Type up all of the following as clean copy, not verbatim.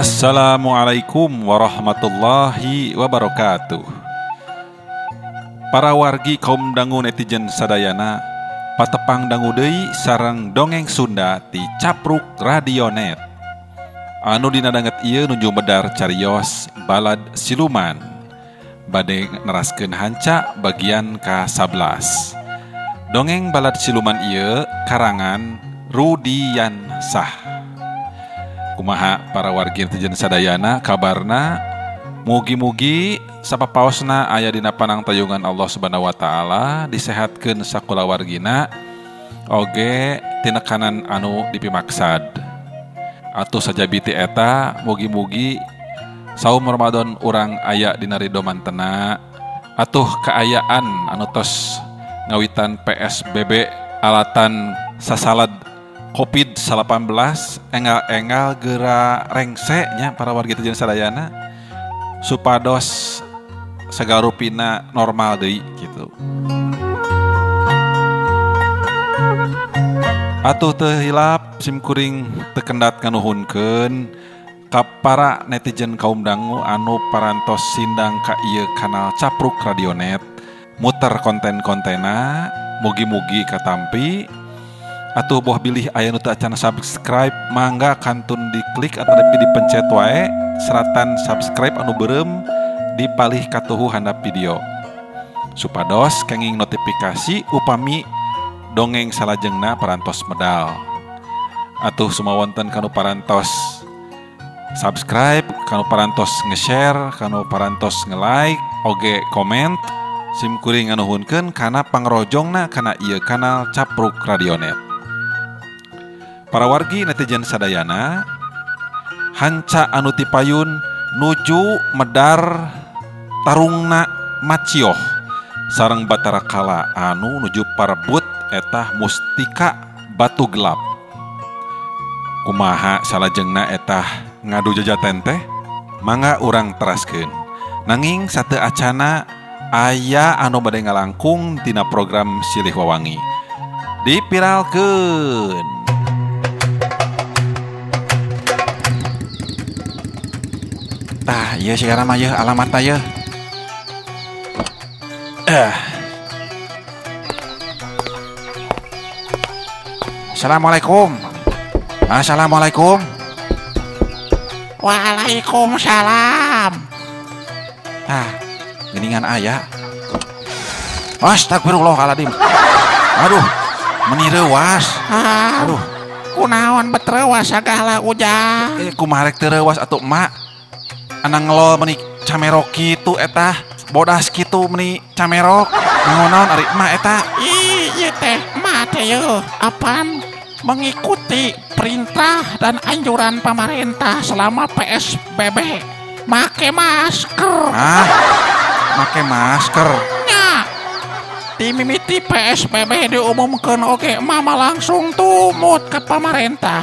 Assalamualaikum warahmatullahi wabarakatuh. Para wargi kaum dangu netizen sadayana, patepang dangu deui sareng dongeng Sunda ti Capruk Radionet. Anu dina danget ieu nuju medar carios Balad Siluman. Bade neraskeun hanca bagian ka-11. Dongeng Balad Siluman ieu karangan Rudiansah. Kumaha para wargi netizen sadayana kabarna, mugi-mugi sapapaosna aya dina panangtayungan Allah Subhanahu wa taala, disehatkeun sakulawargina oge tinekanan anu dipimaksad. Atuh sajabi ti eta mugi-mugi saum Ramadan urang aya dina ridho mantena, atuh kaayaan anu tos ngawitan PSBB alatan sasalad COVID-19 enggal-enggal gera rengse nya para wargi netizen sadayana supados segala rupina normal deui gitu. Atuh teu hilap simkuring teu kendat nganuhunkeun ka para netizen kaum dangu anu parantos sindang ka ieu kanal Capruk Radionet muter konten-kontena mugi-mugi katampi. Atuh boh bilih aya nu teu acan subscribe mangga kantun diklik atau dipencet wae seratan subscribe anu beureum di palih katuhu handap video supados kenging notifikasi upami dongeng salajengna parantos medal. Atuh sumawonten kanu parantos subscribe, kanu parantos nge-share, kanu parantos nge-like, oge komen, simkuring nganuhunkeun kana pangrojongna kana ieu kanal Capruk Radionet. Para wargi netizen sadayana, hanca anu tipayun nuju medar tarungna macioh sareng Batara Kala anu nuju parebut etah mustika batu gelap. Kumaha salajengna etah ngadu jajaten teh? Mangga urang teraskeun. Nanging sateu acana aya anu bade ngalangkung tina program Silih Wawangi. Dipiralkeun. Tah, ieu sigana mah yeuh alamatna yeuh. Assalamualaikum. Assalamualaikum. Waalaikumsalam. Tah, geuningan aya. Astagfirullahaladzim. Aduh, meni reuwas. Aduh, kunaon bet reuwas sagala ujang. Kumaha rek teu reuwas atuh emak. Anang ngelol meni camerok kitu eta, bodas kitu meni camerok. Naon ari emak eta? Ih, ieu teh emak teh yeuh, apaan mengikuti perintah dan anjuran pemerintah selama PSBB. Make masker. Ah, make masker. Nya. Di mimiti PSBB diumumkeun oge emak langsung tumut ke pemerintah.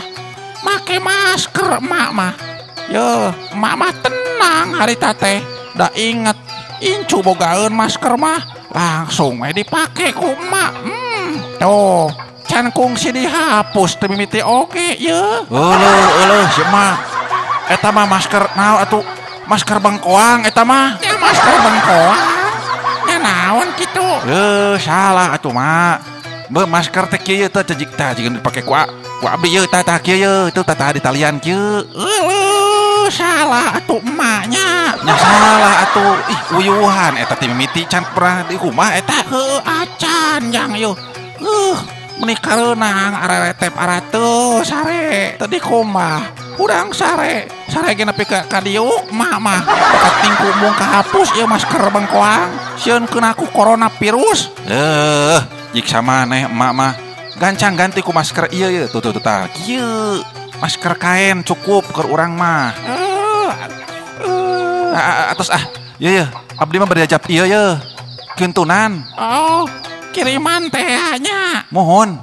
Make masker emak mah. Yeuh, emak mah tenang harita teh. Da inget incu bogaeun masker mah langsung we dipake ku emak. Tuh, can kungsi dihapus teu mimiti oge yeuh. Euleuh, euleuh si emak. Eta mah masker naon atuh? Masker bengkoang eta mah. Ya masker bengkoang. Ya naon kitu? Salah atuh mak. Be masker teh kieu teh cejik tah jeung dipake ku abi yeuh tah tah kieu yeuh teu tah di talian kieu. Euleuh, salah atuh emaknya. Nya salah atuh. Ih, uyuhan eta teh mimiti can pernah di rumah eta. Heuh, acan jang yeuh. Meni kareunang areretep arateuh sare teu dikumbah. Urang sare, sare ge nepi ka diuk emak mah. Bakat tingku mung kahapus ieu masker bengkoang. Sieun keuna ku coronavirus. Jik maneh emak mah. Gancang ganti ku masker ieu yeuh. Tuh tuh tuh tah. Kieu. Masker kain cukup keur urang mah. Atos ah. Ieu yeuh, abdi mah bade ajab ieu yeuh. Kintunan. Oh, kiriman teh nya. Mohon.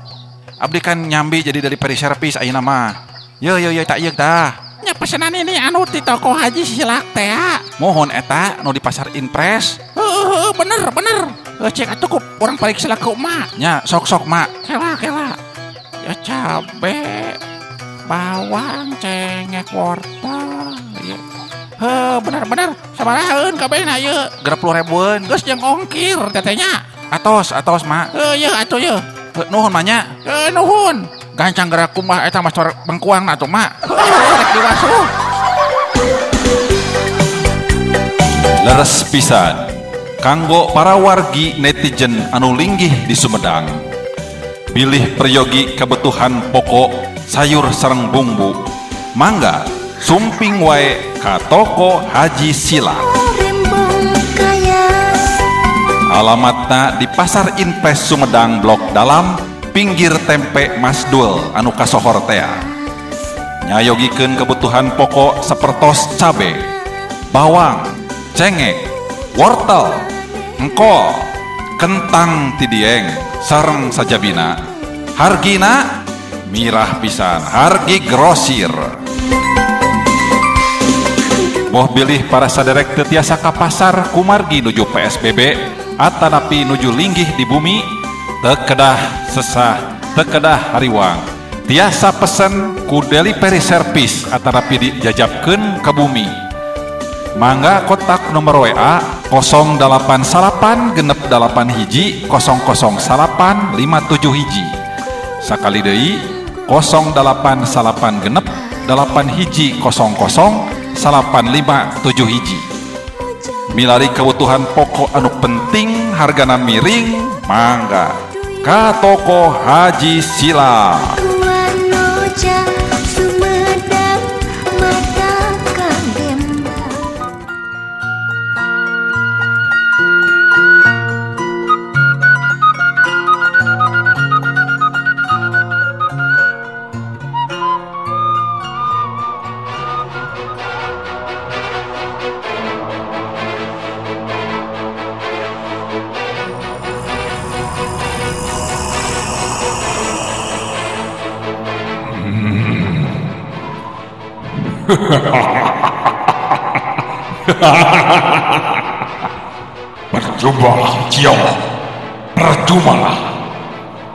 Abdi kan nyambi jadi dari peri servis ayeuna mah. Yeuh yeuh yeuh tak ieu tah. Nya pesenan ini anu di toko Haji Silak teh. Mohon eta nu di pasar Inpres. Heuh bener bener. Cek atuh ku urang pariksa ku emak. Nya sok-sok mak. Kela kela. Ya cabe, bawang, cengek, wortel. Ieu. Heuh, bener-bener sabarahaeun kabehna ieu? 60 ribuan. Geus jeung ongkir teteh nya. Atos, atos mak. Heuh, ieu atuh ieu. Nuhun mak nya. Nuhun. Gancang gerak kumaha eta mah sor bengkuang atuh mak. Heuh, rek diwasuh. Leres pisan kanggo para wargi netizen anu linggih di Sumedang. Bilih peryogi kebutuhan pokok sayur sareng bumbu. Mangga sumping wae ka toko Haji Sila. Alamatna di Pasar Inpes Sumedang Blok Dalam, pinggir tempe Mas Dul anu kasohor tea. Nyayogikeun kebutuhan pokok sapertos cabe, bawang, cengek, wortel, engkol, kentang tidieng, sareng sajabina. Hargina mirah pisan, hargi grosir. Boh bilih para saderek teu tiasa ka pasar kumargi nuju PSBB atanapi nuju linggih di bumi, teu kedah sesah, teu kedah hariwang. Tiasa pesen ku delivery service atanapi dijajabkeun ka bumi. Mangga kontak nomor WA 089 681 008 571. Sakali deui 089 681 00 8571. Milari kebutuhan pokok anu penting hargana miring, mangga ka toko Haji Sila. Percumalah Cio, percumalah.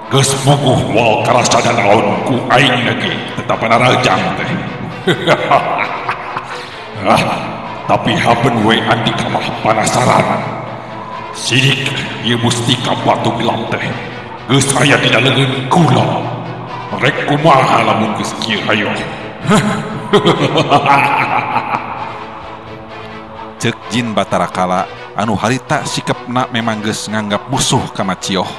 Geus muguh moal karasa naon ku aing lagi tetap narajang teh. Ah, tapi hapen we andika mah panasaran. Sidik ieu mustika batu gelap teh geus aya dina leungeun kula. Rek kumaha lamun geus kieu hayo. Cek Jin Batara Kala anu harita sikepna memang geus nganggap musuh ka Macioh,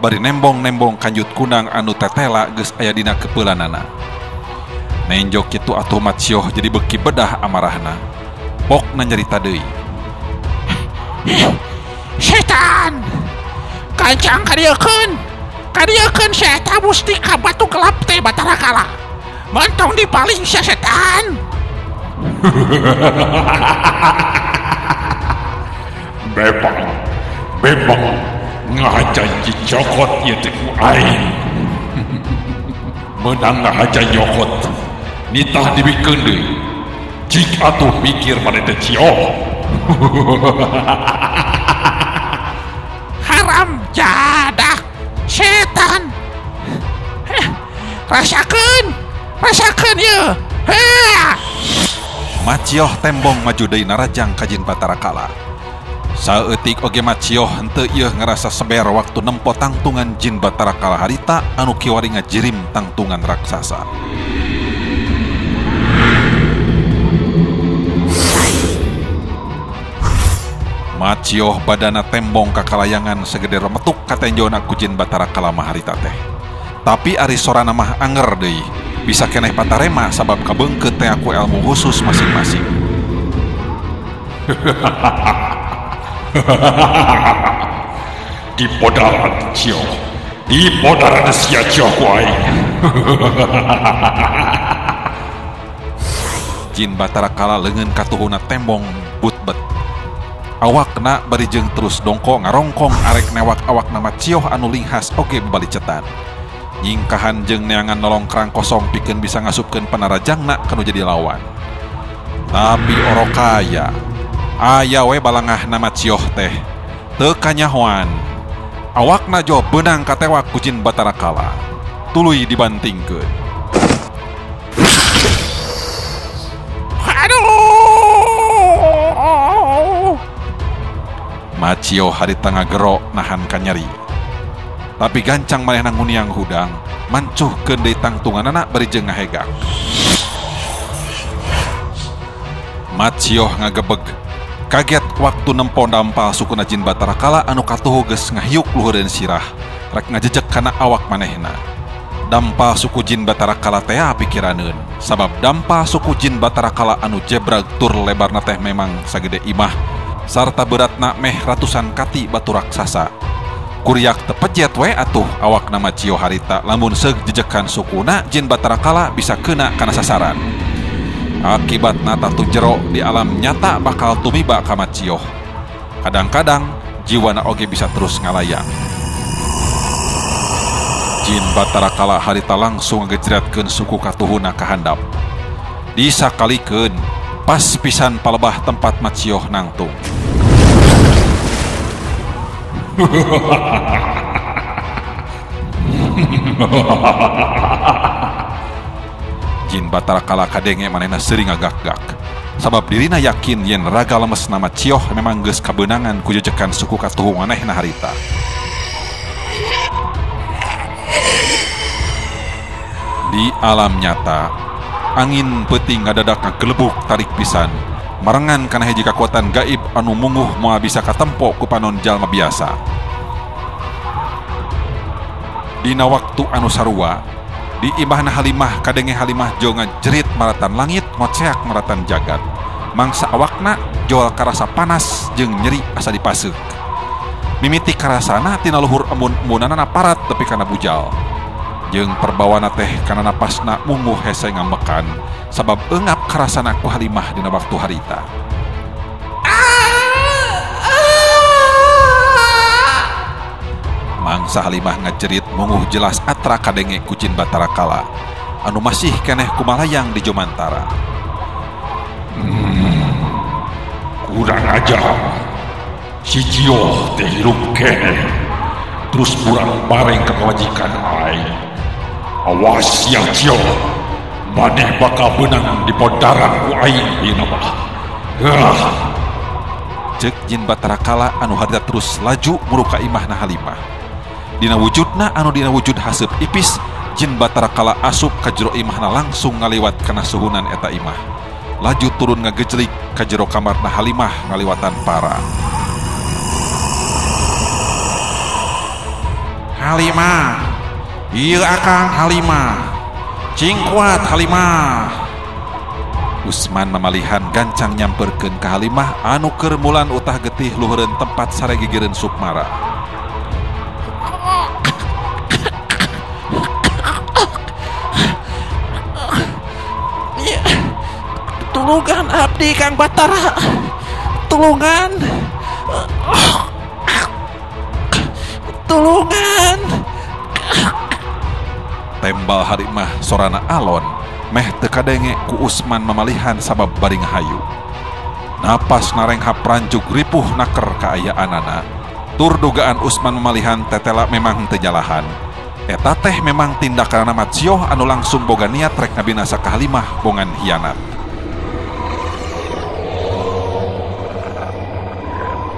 bari nembong-nembong kanjut kunang anu tetela geus aya dina kepeulanana. Nenjo kitu atuh Macioh jadi beuki bedah amarahna. Pokna nyarita deui. Setan! Kancang kadieukeun. Kadieukeun sia eta mustika batu gelap teh Batara Kala. Mentong dipaling sia setan. Bebang, bebang ngahaja cicokot ieu teh ku aing. Meunang ngahaja nyokot, nitah dibikeun deui. Cik atuh mikir maneh teh Cio. Haram jadah setan. Rasakeun, rasakeun ieu. Macioh tembong maju deui narajang ka Jin Batara Kala. Saeutik oge Macioh henteu ieu ngarasa seber waktu nempo tangtungan Jin Batara Kala harita anu kiwari ngajirim tangtungan raksasa. Macioh badana tembong kakalayangan segede remetuk katenjona ku Jin Batara Kala mah harita teh. Tapi ari sorana mah anger deui. Bisa keneh patarema sabab kabeungkeut teh aku ilmu khusus masing-masing. Di podaran Cio, di podaran sia Cio ku aing. Jin Batara Kala leungeun katuhuna tembong butbet. Awakna bari jeung terus dongko ngarongkong arek newak awakna Macioh anu linghas oge babalicetan. Nyingkahan jeung neangan nolong kerang kosong pikeun bisa ngasupkeun panarajangna kanu jadi lawan. Tapi orokaya aya we balangahna Macioh teh teu kanyahoan. Awakna jo beunang katewak ku Jin Batara Kala. Tuluy dibantingkeun. Aduh! Macio harita ngagero nahan kanyeri. Tapi gancang manehna nguniang hudang, mancuhkeun deui tangtunganana bari jeung ngahegak. Macioh ngagebeg, kaget waktu nempo dampal sukuna jin Batara Kala anu katuhu geus ngahiuk luhureun sirah, rek ngajejek kana awak manehna. Dampal suku jin Batara Kala tea pikiraneun, sabab dampal suku jin Batara Kala anu jebrag tur lebarna teh memang sagede imah, sarta beratna meh ratusan kati batu raksasa. Kuriak tepejet we atuh awakna Macio harita lamun seug jejekan sukuna jin Batara Kala bisa kena kana sasaran. Akibatna tatu jero di alam nyata bakal tumiba ka Macioh. Kadang-kadang jiwana oge bisa terus ngalayang. Jin Batara Kala harita langsung ngagejretkeun suku katuhuna ka handap. Disakalikeun pas pisan palebah tempat Macioh nangtung. Jin Batara Kala kadenge manehna seuri ngagak-gak. Sabab dirina yakin yen raga lemesna Macioh memang geus kabeunangan ku jejekan suku katuhu manehna harita. Di alam nyata, angin peuting ngadadak ngagelebuk tarik pisan, marengan kana hiji kakuatan gaib anu munguh moal bisa katempo ku panon jalma biasa. Dina waktu anu sarua, di imahna Halimah kadenge Halimah jo ngajerit maratan langit ngoceak maratan jagat. Mangsa awakna joal karasa panas jeung nyeri asa dipaseuk. Mimiti karasana tina luhur emun-emunanana parat tepi kana bujal. Jeung perbawana teh kana napasna munguh hese ngambekan sabab eungap karasana ku Halimah dina waktu harita. Mangsa Halimah ngajerit munguh jelas atra kadenge ku jin Batara Kala anu masih keneh kumalayang di Jomantara. Kurang ajar. Si Cioh teh hirup keneh. Terus kurang bareng ke kewajikan aing. Awas ya Cioh, maneh bakal benang di pondaran ku aing ieu mah. Cek jin Batara Kala anu harita terus laju muruka imahna Halimah. Dina wujudna anu dina wujud haseup ipis, jin Batara Kala asup ka jero imahna langsung ngaliwat kana suhunan eta imah. Laju turun ngagejlik ka jero kamarna Halimah ngaliwatan para. Halimah, ieu akang Halimah. Cing kuat Halimah. Usman mamalihan gancang nyamperkeun ka Halimah anu keur mulan utah getih luhureun tempat sare gigireun Sukmara. Tulungan abdi Kang Batara. Tulungan. Tulungan. Tembal Halimah sorana alon meh teu kadenge ku Usman mamalihan sabab bari ngahayu. Napas narenghap ranjug ripuh naker kaayaanana. Tur dugaan Usman mamalihan tetela memang teu nyalahan. Eta teh memang tindakanana Macioh anu langsung boga niat rek ngabinasa ka Halimah bongan hianat.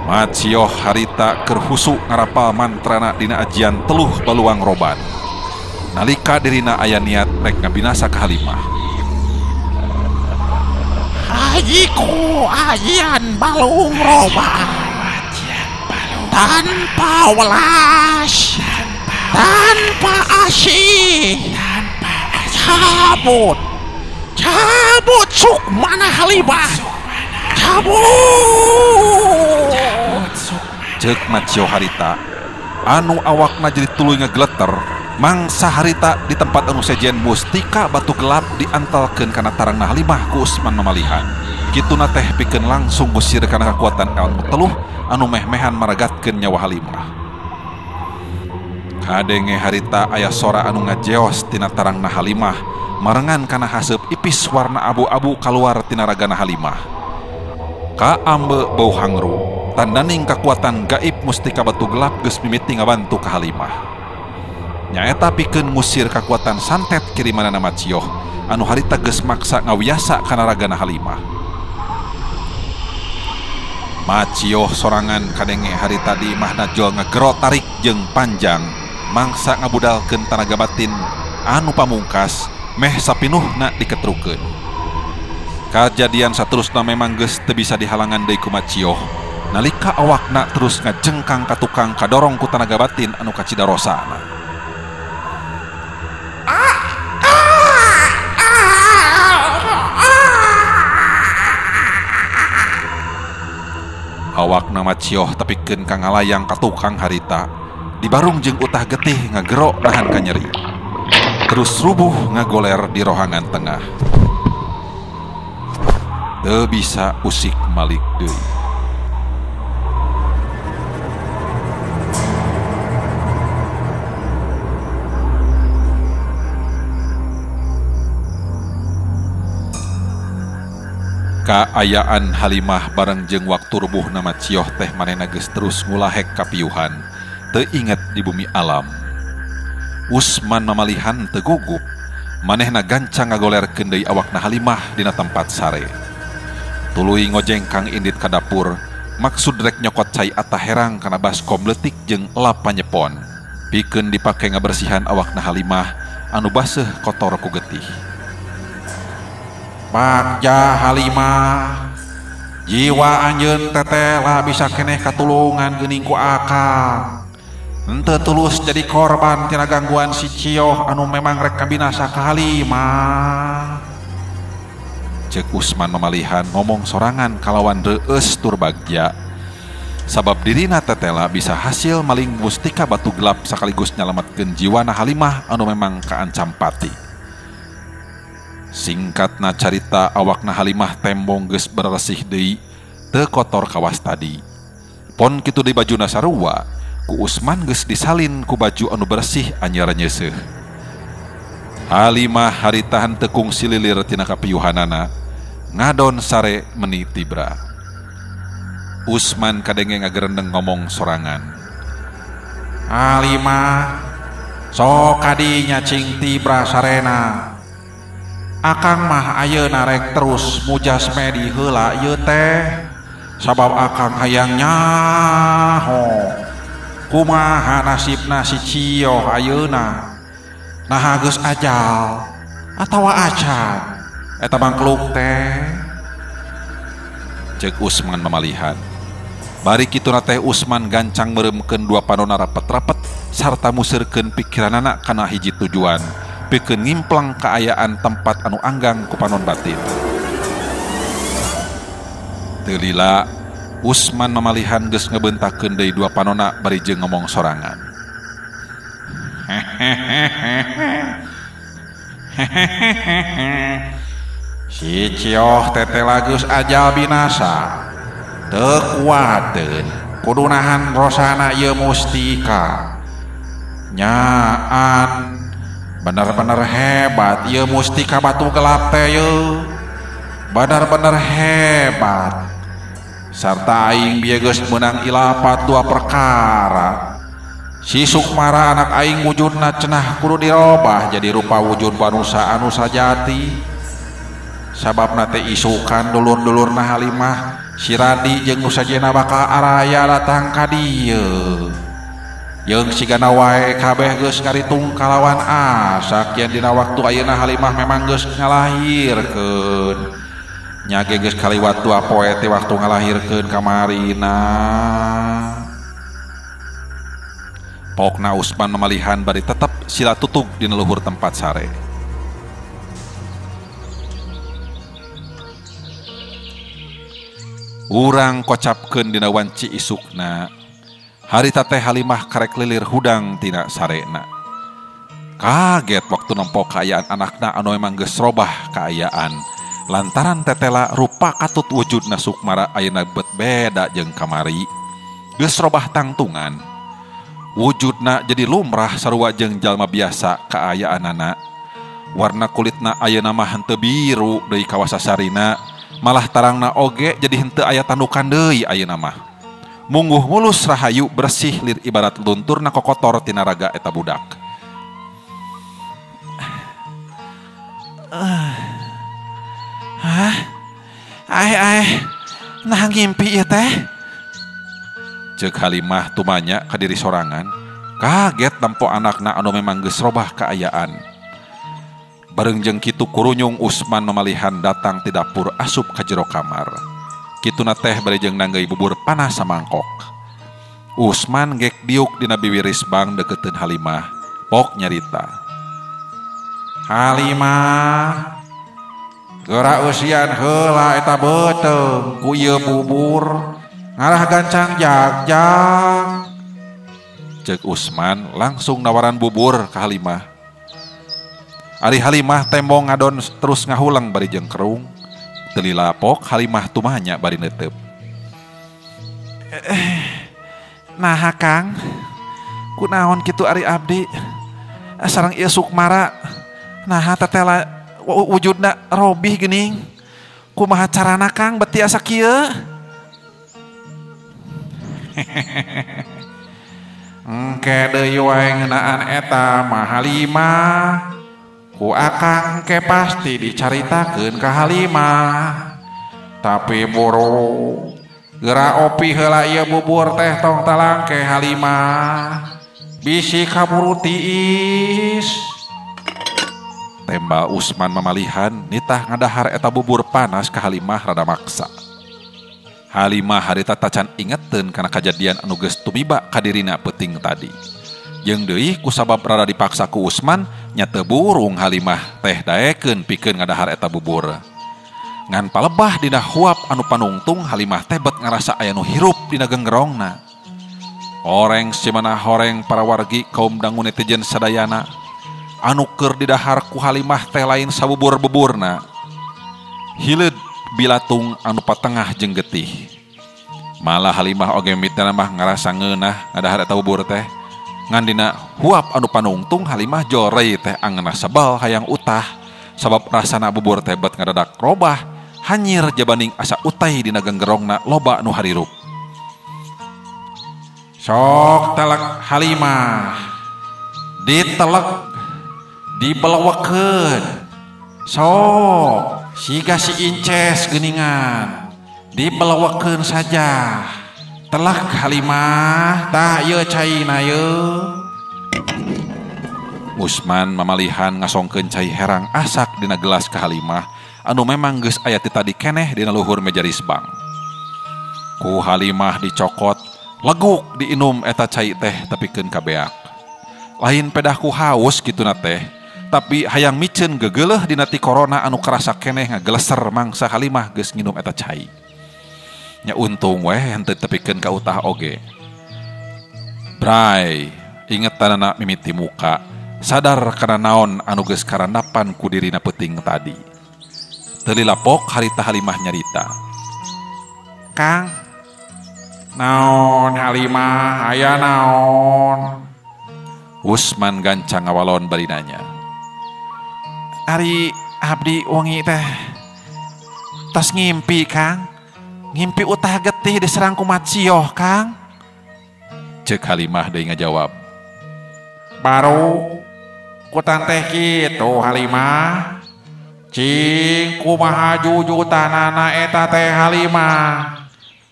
Macioh harita keur husu ngarapal mantrana dina ajian teluh baluang roban. Nalika dirina aya niat rek ngabinasa ka Halimah. Ajiku ajian balung roban tanpa welas, tanpa asih, cabut, cabut sukmana Halimah, cabut. Cek Macioh harita anu awakna jadi tuluy ngageleter. Mangsa harita di tempat anu sejen mustika batu gelap diantalkeun kana tarangna Halimah ku Usman mamalihan. Kituna teh pikeun langsung ngusir kana kakuatan ilmu teluh anu meh-mehan maragatkeun nyawa Halimah. Kadenge harita aya sora anu ngajeos tina tarangna Halimah, marengan kana haseup ipis warna abu-abu kaluar tina ragana Halimah. Kaambe bau hangru, tandaning kakuatan gaib mustika batu gelap geus mimiti ngabantu ka Halimah. Nyaeta pikeun ngusir kakuatan santet kirimanana Macioh anu harita geus maksa ngawiasa kana ragana Halimah. Macioh sorangan kadenge harita di imahna jol ngegero tarik jeung panjang mangsa ngabudalkeun tanaga batin anu pamungkas meh sapinuhna diketrukeun. Kajadian saterusna memang geus teu bisa dihalangan deui ku Macioh. Nalika awakna terus ngajengkang ka tukang kadorong ku tanaga batin anu kacidarosana. Awakna Macioh tepikeun ka ngalayang ka tukang harita. Dibarung jeung utah getih ngagero nahan ka nyeri. Terus rubuh ngagoler di rohangan tengah. Teu bisa usik malik deui. Kaayaan Halimah bareng jeung waktu rubuhna Macioh teh manehna geus terus ngulahek kapiuhan, teu inget di bumi alam. Usman mamalihan teu gugup, manehna gancang ngagolerkeun deui awakna Halimah dina tempat sare. Tuluy ngojengkang indit ka dapur, maksud rek nyokot cai atah herang kana baskom leutik jeung elap panyepon. Pikeun dipake ngabersihan awakna Halimah anu baseuh kotor ku getih. Bagja Halimah, jiwa anjeun tetela bisa keneh katulungan geuning ku akang. Henteu tulus jadi korban tina gangguan si Cioh anu memang rek kabinasa ka Halimah. Ceuk Usman mamalihan ngomong sorangan kalawan reueus tur bagja. Sabab dirina tetela bisa hasil maling mustika batu gelap sekaligus nyalametkeun jiwana Halimah anu memang kaancam pati. Singkatna carita awakna Halimah tembong geus beresih deui teu kotor kawas tadi. Pon kitu deui bajuna sarua, ku Usman geus disalin ku baju anu bersih anyar nyeuseuh. Halimah harita henteu kungsi lilir tina kapiuhanana, ngadon sare meni tibra. Usman kadenge ngagerendeng ngomong sorangan. Halimah, sok kadinya cing tibra sarena. Akang mah ayeuna rek terus mujas medi heula ieu teh sabab akang hayang nyaho kumaha nasibna si Cioh ayeuna naha geus ajal atawa acan eta mangkluk teh. Ceuk Usman mamalihan. Bari kituna teh Usman gancang meureumkeun dua panona rapet-rapet sarta museurkeun pikiranana kana hiji tujuan pikeun ngimplang kaayaan tempat anu anggang ku panon batin. Teu lila Usman mamalihan geus ngebeuntakeun deui dua panona bari jeung ngomong sorangan. Si Cioh tetela geus ajal binasa. Teu kuateun kudu nahan rosana ieu mustika. Nyaan bener-bener hebat ieu mustika batu gelap teh yeuh. Bener-bener hebat. Sarta aing bieu geus meunang ilapat dua perkara. Si Sukmara anak aing wujudna cenah kudu dirobah jadi rupa wujud manusa anu sajati. Sababna teh isukan dulur-dulurna Halimah si Radi jeung nu sajena bakal araya datang ka dieu. Jeung sigana wae kabeh geus ngaritung kalawan asak yen dina waktu ayeuna Halimah memang geus ngalahirkeun. Nya ge geus kaliwat dua poe teh waktu ngalahirkeun kamarina. Pokna Usman mamalihan bari tetep sila tutug dina luhur tempat sare. Urang kocapkeun dina wanci isukna. Harita teh Halimah karek lilir hudang tina sarena. Kaget waktu nempo kaayaan anakna anu emang geus robah kaayaan. Lantaran tetela rupa katut wujudna Sukmara ayeuna bet beda jeung kamari. Geus robah tangtungan. Wujudna jadi lumrah sarua jeung jalma biasa kaayaanana. Warna kulitna ayeuna mah henteu biru deui kawasa sarina, malah tarangna oge jadi henteu aya tandukan deui ayeuna mah. Mungguh mulus rahayu bersih lir ibarat lunturna kokotor tina raga eta budak. Hah? Aeh, nah ngimpi ieu teh. Ceuk Halimah tumanya ka diri sorangan, kaget nempo anakna anu memang geus robah kaayaan. Bareng jeung kitu kurunyung Usman mamalihan datang ti dapur asup ka jero kamar. Kituna teh bari jeung nanggeuy bubur panas samangkok. Usman gek diuk dina biwir risbang deketeun Halimah, pok nyarita. Halimah, geura eusian heula eta beuteung ku ieu bubur, ngarah gancang jagjag. Ceuk Usman langsung nawaran bubur ka Halimah. Ari Halimah tembong ngadon terus ngahulang bari jeung kerung. Teu lila pok Halimah tumanya bari neuteup. Naha Kang, kunaon kitu ari abdi sareng ieu Sukmara, naha tetela wujudna robih geuning, kumaha carana Kang beti asa kieu? Engke deui wae ngeunaan eta mah Halimah, ku akang ke pasti dicaritakeun ka Halimah. Tapi buru geura opi heula ieu bubur teh tong talangke Halimah, bisi kaburu tiis. Tembal Usman mamalihan nitah ngadahar eta bubur panas ka Halimah rada maksa. Halimah harita tacan ingeteun kana kajadian anu geus tumiba ka dirina peuting tadi. Jeung deui kusabab rada dipaksa ku Usman nya teu burung Halimah teh daekeun pikeun ngadahar eta bubur. Ngan palebah dina huap anu panungtung Halimah teh bet ngarasa aya nu hirup dina genggerongna. Horeng simana horeng para wargi kaum dangu netizen sadayana anu keur didahar ku Halimah teh lain sabubur-buburna. Hileud bilatung anu patengah jeung getih. Malah Halimah oge mitna mah ngarasa ngeunah ngadahar eta bubur teh. Ngan dina huap anu panungtung Halimah jorei teh angeunah sebel hayang utah sabab rasana bubur teh bet ngadadak robah hanyir jabaning asa utai dina genggerongna loba nu harirup. Sok telek Halimah, ditelek, dibelewekeun, sok siga si inces geuningan, dibelewekeun saja. Telek Halimah, tah ieu caina ieu. Usman mamalihan ngasongkeun cai herang asak dina gelas ka Halimah anu memang geus aya ti tadi keneh dina luhur meja risbang. Ku Halimah dicokot, leguk diinum eta cai teh tepikeun ka beak. Lain pedah ku haus kituna teh, tapi hayang miceun gegeuleuh dina ti corona anu karasa keneh ngageleser mangsa Halimah geus nginum eta cai. Nya untung weh henteu tepikeun ka utah oge. Bray, ingetanana mimiti muka, sadar kana naon anu geus karandapan ku dirina peuting tadi. Teu lila pok harita Halimah nyarita. Kang, naon Halimah, aya naon? Usman gancang ngawalon bari nanya. Ari abdi wengi teh tos ngimpi Kang. Ngimpi utah getih diserang ku macioh Kang. Ceuk Halimah deui ngajawab. Baru kutan teh kitu Halimah. Cing kumaha jujutanana eta teh Halimah.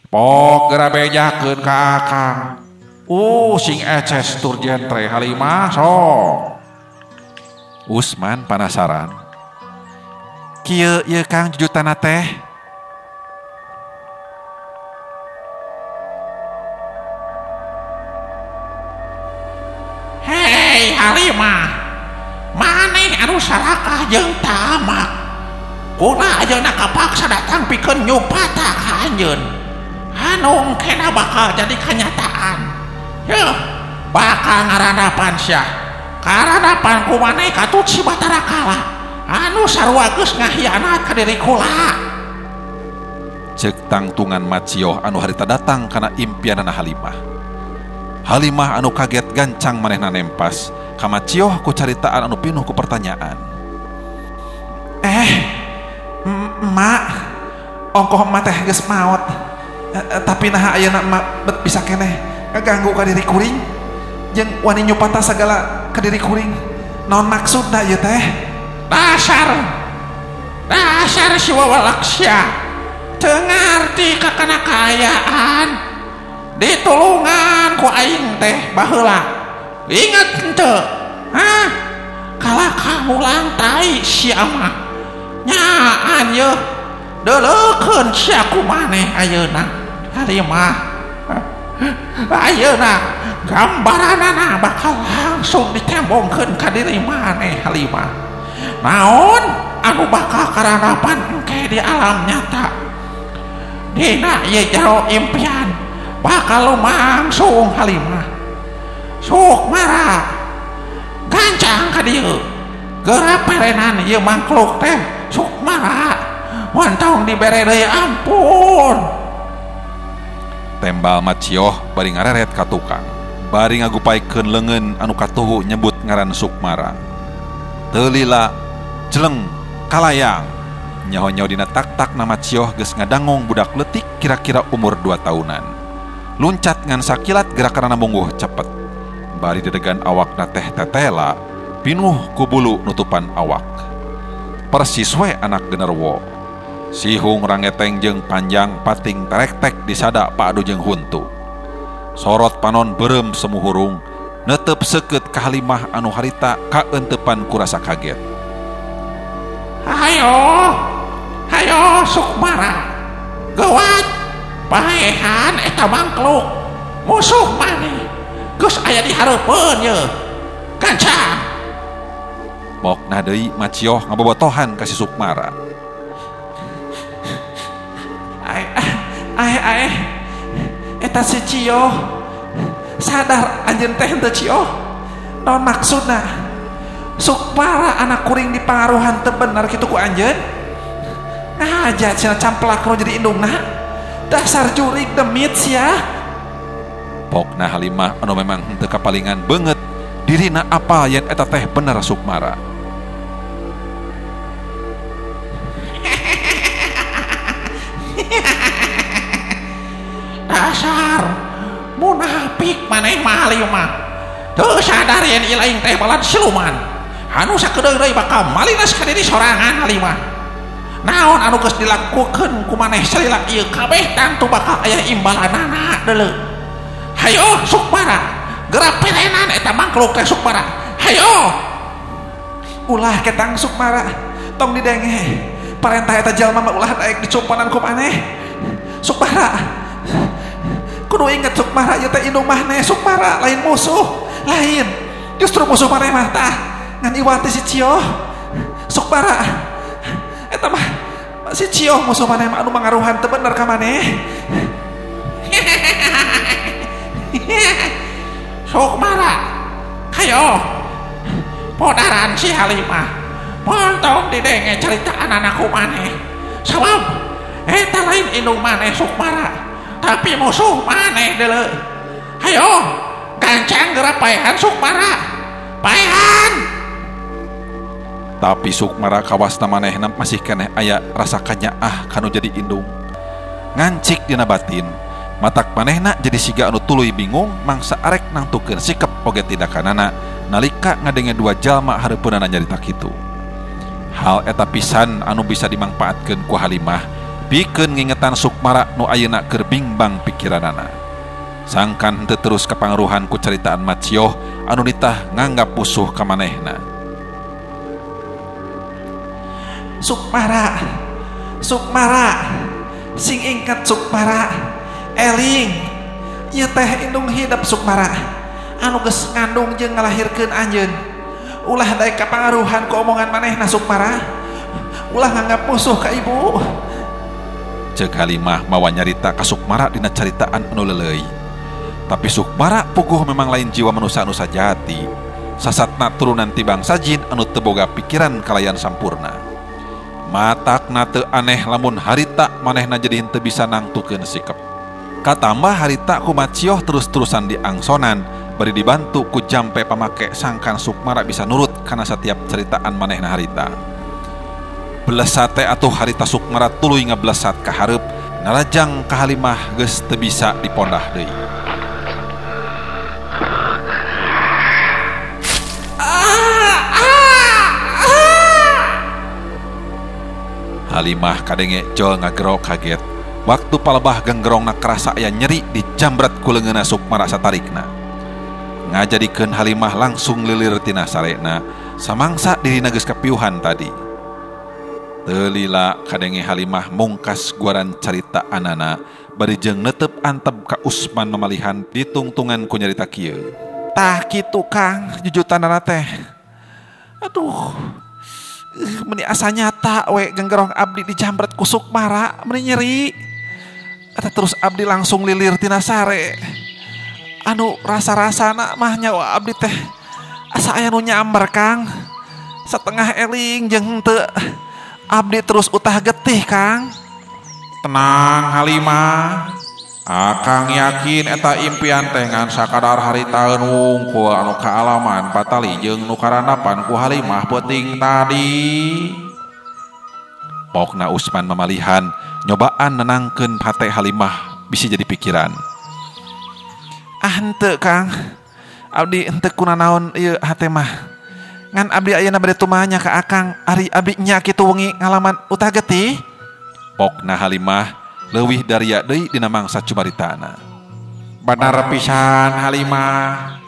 Pok geura bejakeun ka akang. Sing eces tur jentre Halimah sok. Usman panasaran. Kieu ieu Kang jujutana teh. Hei Halimah, maneh anu sarakah jeung tamak. Kuna ayeuna kapaksa datang pikeun nyupata ka anjeun. Anu engkena bakal jadi kenyataan. Yeuh, bakal ngarandapan sia. Karandapan ku maneh katut si Batara Kala. Anu sarua geus ngahianat ka diri kula. Ceuk tangtungan macioh anu harita datang kana impianana Halimah. Halimah anu kaget gancang manehna nempas ka macioh ku caritaan anu pinuh ku pertanyaan. Emak, ongkoh emak teh geus maot. Tapi naha ayeuna emak bet bisa keneh ngaganggu ka diri kuring jeung wani nyupata sagala ka diri kuring. Naon maksudna ieu teh? Dasar dasar si wawalak sia. Teu ngarti ka kana kaayaan. Ditulungan ku aing teh baheula. Ingat henteu? Hah? Kalah kamulang tai sia mah. Nyaan yeuh. Deuleukeun sia ku maneh ayeuna. Halimah. Ayeuna gambaranana bakal langsung ditembongkeun ka diri maneh Halimah. Naon anu bakal karanapan engke di alam nyata. Dina ieu jero impian bakal lumangsung Halimah. Sukmara gancang ka dieu. Geura perenan ieu mangkluk teh Sukmara. Montong dibere deui ampun. Tembal Macioh bari ngareret ka tukang. Bari ngagupaikeun leungeun anu katuhu nyebut ngaran Sukmara. Teu lila jeleng kalayang. Nyaho-nyaho dina tak-tak na Macioh geus ngadangong budak leutik kira-kira umur 2 tahunan. Luncat ngan sakilat gerakanana mungguh cepet. Bari dedegan awakna teh tetela, pinuh ku bulu nutupan awak. Persis we anak genderwo. Sihung rangeteng jeung panjang pating terektek disada paadu jeung huntu. Sorot panon beureum semu hurung, netep seukeut ka Halimah anu harita kaeuntepan ku rasa kaget. Hayo, hayo Sukmara. Geuwat paehan eta mangkluk. Musuh maneh geus aya di hareupeun ye. Gancang. Pokna deui Macioh ngabobotohan ka si Sukmara. Ae eta si Cio sadar anjeun teh henteu Cio. Naon maksudna? Sukmara anak kuring dipangaruhan teu bener kitu ku anjeun? Ngaja cenah camplak nu jadi indungna. Dasar jurig demit sia. Pokna Halimah anu memang henteu kapalingan beungeut dirina apa yen eta teh bener Sukmara. Dasar munafik maneh mah Halimah. Teu sadar yen ilaing teh balad siluman. Anu sakedeung deui bakal malinas ka diri sorangan Halimah. Naon anu geus dilakukeun ku maneh salila ieu kabeh tangtu bakal aya imbalanana deuleu. Hayo Sukmara, geura perenan eta mangkluk teh Sukmara. Hayo. Ulah ketang Sukmara, tong didenge. Parentah eta jalma mah ulah daek dicumpanan ku maneh. Sukmara, kudu inget Sukmara ieu teh indung maneh Sukmara, lain musuh, lain. Justru musuh maneh mah tah ngan iwati si Cio. Sukmara, eta mah si Cio musuh maneh mah anu mangaruhan teu bener ka maneh. Sukmara, hayo. Podaran si Halimah. Montong didenge ceritaan anakku maneh. Sabab eta lain indung maneh Sukmara, tapi musuh maneh deuleu. Hayo, gancang geura paehan Sukmara. Paehan. Tapi Sukmara kawasna manehna masih keneh aya rasa kanyaah kanu jadi indung. Ngancik dina batin, matak manehna jadi siga anu tuluy bingung mangsa arek nangtukeun sikep oge tindakanana nalika ngadenge dua jalma hareupeunana nyarita kitu. Hal eta pisan anu bisa dimangpaatkeun ku Halimah pikeun ngingetan Sukmara nu ayeuna keur bingbang pikiranana. Sangkan henteu terus kapangaruhan ku caritaan Macioh anu nitah nganggap musuh ka manehna. Sukmara, Sukmara, sing inget Sukmara, eling, ieu teh indung hidep Sukmara, anu geus ngandung jeung ngalahirkeun anjeun. Ulah daek kapangaruhan ku omongan manehna Sukmara, ulah nganggap musuh ka ibu. Ceuk Halimah mawa nyarita ka Sukmara dina caritaan anu leuleui. Tapi Sukmara puguh memang lain jiwa manusia anu sajati. Sasatna turunan ti bangsa jin anu teu boga pikiran kalayan sampurna. Matakna teu aneh lamun harita manehna jadi henteu bisa nangtukeun sikep. Katambah harita ku Macioh terus-terusan diangsonan bari dibantu ku jampe pamake sangkan Sukmara bisa nurut kana setiap ceritaan manehna harita. Belesat teh atuh harita Sukmara tuluy ngablesat ka hareup narajang ka Halimah geus teu bisa dipondah deui. Halimah kadenge jol ngagero kaget. Waktu palebah genggerongna kerasa aya nyeri dijambret ku leungeunna Sukmara satarikna. Ngajadikeun Halimah langsung lilir tina sarena samangsa dirina geus kapiuhan tadi. Teu lila kadenge Halimah mungkas guaran carita anana bari jeung neuteup antep ka Usman mamalihan ditungtungan ku nyarita kieu. Tah kitu Kang jujutanana teh. Aduh, meni asa nyata we genggerong abdi dijambret ku Sukmara meni nyeri. Eta terus abdi langsung lilir tina sare. Anu rasa-rasana mah nyawa abdi teh asa aya nu nyamber Kang. Setengah eling jeung henteu. Abdi terus utah getih Kang. Tenang Halimah. Akang yakin eta impian teh ngan sakadar haritaeun wungkul anu kaalaman patali jeung nu karandapan ku Halimah peuting tadi. Pokna Usman mamalihan nyobaan nenangkeun hate Halimah bisi jadi pikiran. Ah henteu Kang. Abdi henteu kunanaon ieu hate mah. Ngan abdi ayeuna bade tumanya ka Akang, ari abdi nya kitu wengi ngalaman utah getih. Pokna Halimah leuwih daria deui dina mangsa cumaritana. Benar pisan Halimah.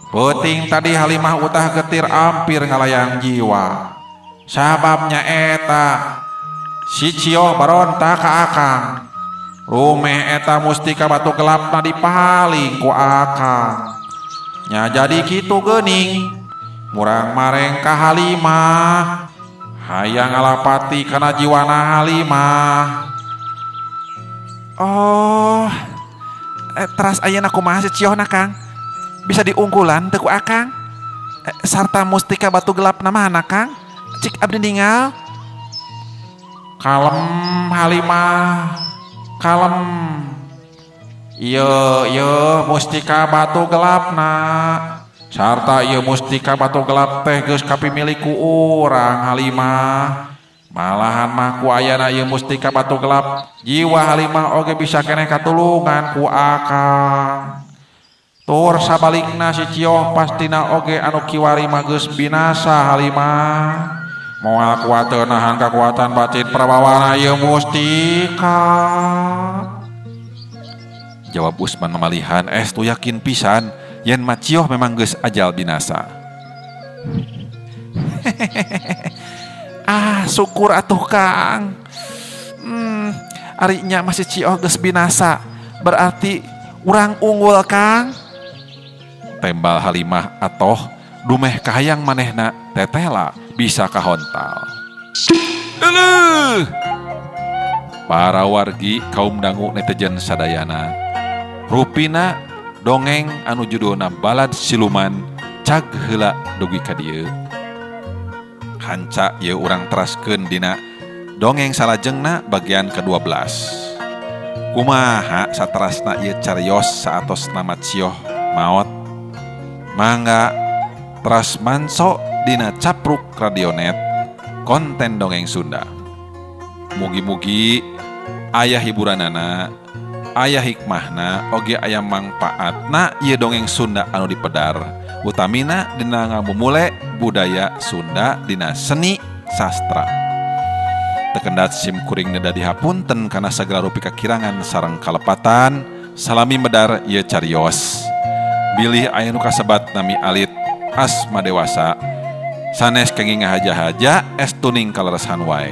Peuting tadi Halimah utah getir ampir ngalayang jiwa. Sababnya eta si Cioh baronta ka Akang. Rumeh eta mustika batu gelapna dipaling ku Akang. Nya jadi kitu geuning. Murang mareng ka Halimah. Hayang ngalapati kana jiwana Halimah. Oh, teras ayeuna kumaha si Ciohna Kang? Bisa diungkulan teu ku Akang? Sarta mustika batu gelapna mana Kang? Cik abdi ningal. Kalem Halimah, kalem. Ieu ieu mustika batu gelapna. Sarta ieu mustika batu gelap teh geus kapimilik ku urang Halimah. Malahan mah ku ayana ieu mustika batu gelap, jiwa Halimah oge bisa keneh katulungan ku Akang. Tur sabalikna si Cioh pastina oge anu kiwari mah geus binasa Halimah. Moal kuat teu nahan kakuatan batin prabawana ieu mustika. Jawab Usman mamalihan estu yakin pisan yen Macioh memang geus ajal binasa. Ah syukur atuh Kang. Ari nya masih Cioh geus binasa, berarti urang unggul Kang. Tembal Halimah atoh dumeh kahayang manehna tetela bisa kahontal. Euleuh. Para wargi kaum dangu netizen sadayana. Rupina dongeng anu judulna Balad Siluman cag heula dugi ka dieu. Hanca ieu urang teraskeun dina dongeng salajengna bagian ke-12. Kumaha saterasna ieu carios saatos nama Cioh maot? Mangga teras manso dina Capruk Radionet konten dongeng Sunda. Mugi-mugi aya hiburanana, aya hikmahna, oge aya mangpaatna ieu dongeng Sunda anu dipedar. Utamina dina ngamumule budaya Sunda dina seni sastra. Tekendat sim kuring neda dihapunten kana sagala rupi kakirangan sareng kalepatan. Salami medar ieu carios. Bilih aya nu kasebat nami alit asma dewasa sanes kenging ngahaja-haja estuning kaleresan wae.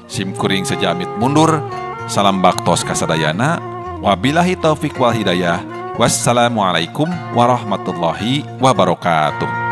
Sim kuring seja amit mundur. Salam baktos kasadayana. Wabillahi taufik wal hidayah. Wassalamualaikum warahmatullahi wabarakatuh.